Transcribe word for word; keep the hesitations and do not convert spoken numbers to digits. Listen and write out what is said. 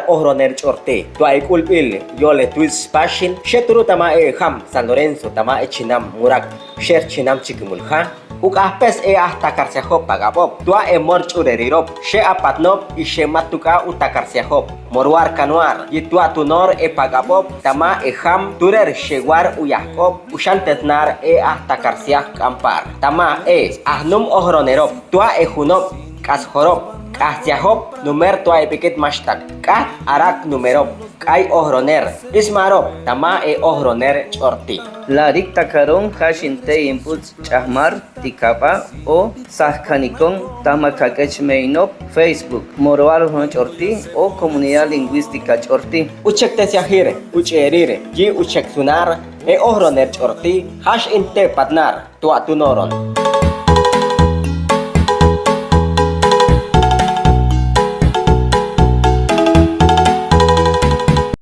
Ojroner Ch'orti, tua e k'ulbil Yole Twitch Pashin, she turu tama e Ejam San Lorenzo, tama e chinam Murak, sher chinam Chiquimulja. Uk'ajpes e ajtakarsiajob pak'abob tua e mor ch'urerirob, she apatnob i she matuk'a utakarsiajob, moruar kanuar yi tua tunor e pak'abob tama Ejam Turer Shewar Uyak'ob, uchan tetnar e ajtakarsiaj k'ampar tama e ajnum ojronerob tua e junob k'asjorob, k'ajtsiajob numer tua e bikit mashtak, k'ajt arak numerob, k'ay ojroner, ismarob tama e Ojroner Ch'orti. Larik takaron jashin tey in puts' ch'ajmar ti kaba o sajkanikon tama kakech meynob Facebook, Moruar Ojroner Ch'orti o Comunidad Lingüística Ch'orti. Uchek tesiajir, uch'eerir yi uchek sunar e Ojroner Ch'orti, jax in tey patnar tua tunoron.